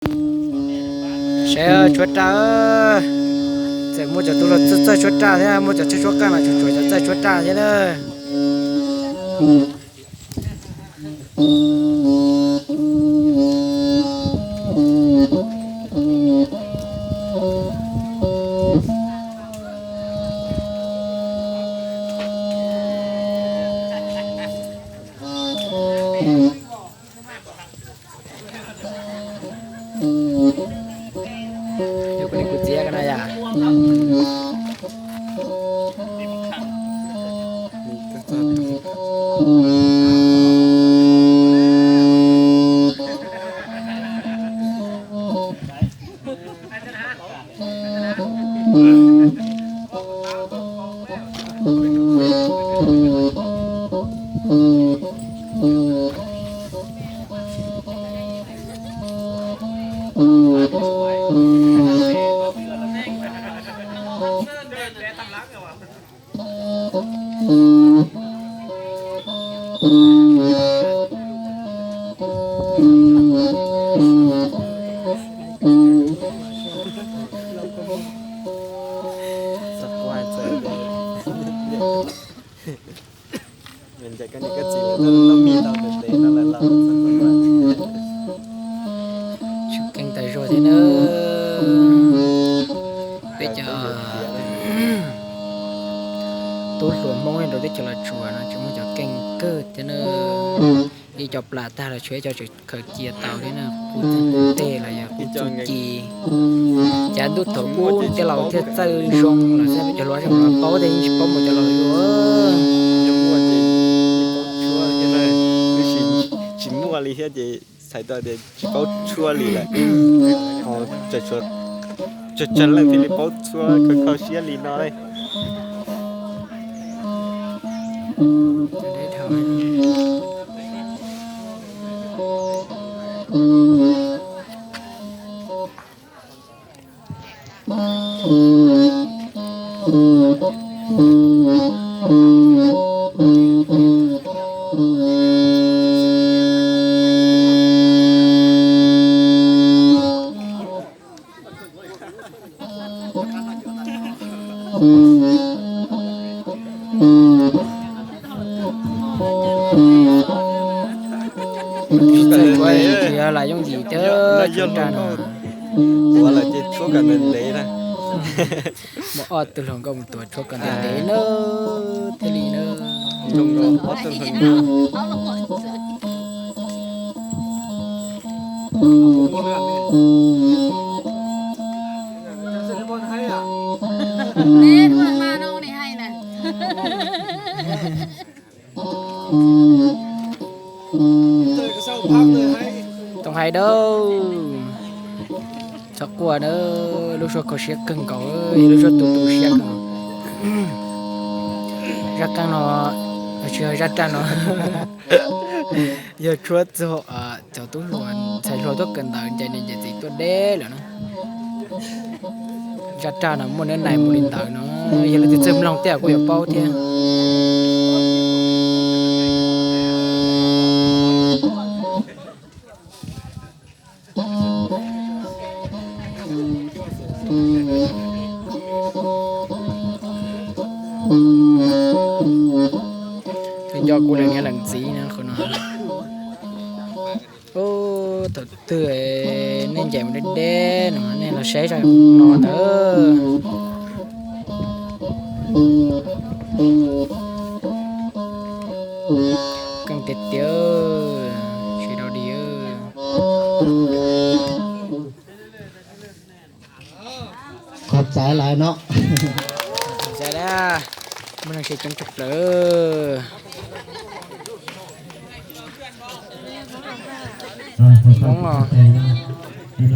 Saib tshuab raj, txawm muaj cov tub hluas txawj tshuab raj thiab, muaj cov txawj tshuab qeej los tsuas tsuas cov txawj tshuab raj thiab na. Kuv niam kuv txiv no yom. Tshuab qeej tas zog thiab na. Peb cov tub hluas Hmoob rau teb chaws Los Tsuas no tseem muaj cov qeej kawg thiab na. Ib co plam tag los tshuav ib co tseem khaws cia tau thiab na, kuj txeeg kuj tej los yog kuj txeeg ci. Cas ntuj thaum ub tej laus thiaj txawj zoo lawm thiab, cov hluas zaum no paub tej yeej tsis paub mus cov laus yuav. Tsis muaj li thiab ces txhais tau tias tsis paub tshuab li lawm. Ho tsawg tsawg leej thiaj li paub tshuab kho kho siab li no. Tsis txawj kuv tsis yog lam yooj yim thiab tshuab raj no. Ua lawm ces tshuab kom ntev ntev na. Muaj ob tug hluas nkauj mus tuav tshuab kom ntev ntev na, thiaj li na. Toom hais dawb, txhob quaj na, lub suab kho siab kawg nkaus, lub suab tu tu siab kawg. Zaj qeej no, tsis yog zaj raj no, yog tshuab txog cov tub hluas ntxhais hluas tuaj kawm ntawv ncaim niam ncaim txiv tuaj deb lawm na. Zaj raj no muaj neb nais mus li ntawd no, yog leej twg txawj mloog tej kuj yuav paub thiab. Nco kuv leej niam leej txiv no qhov no. Thaum twg nej ncaim mus deb deb no nej los saib zaj no ntawd. Keej tiag tiag, sib dog dig. Qhov txav lawm no. Muaj neeg sib coob tshaj plaws. Hmoob os.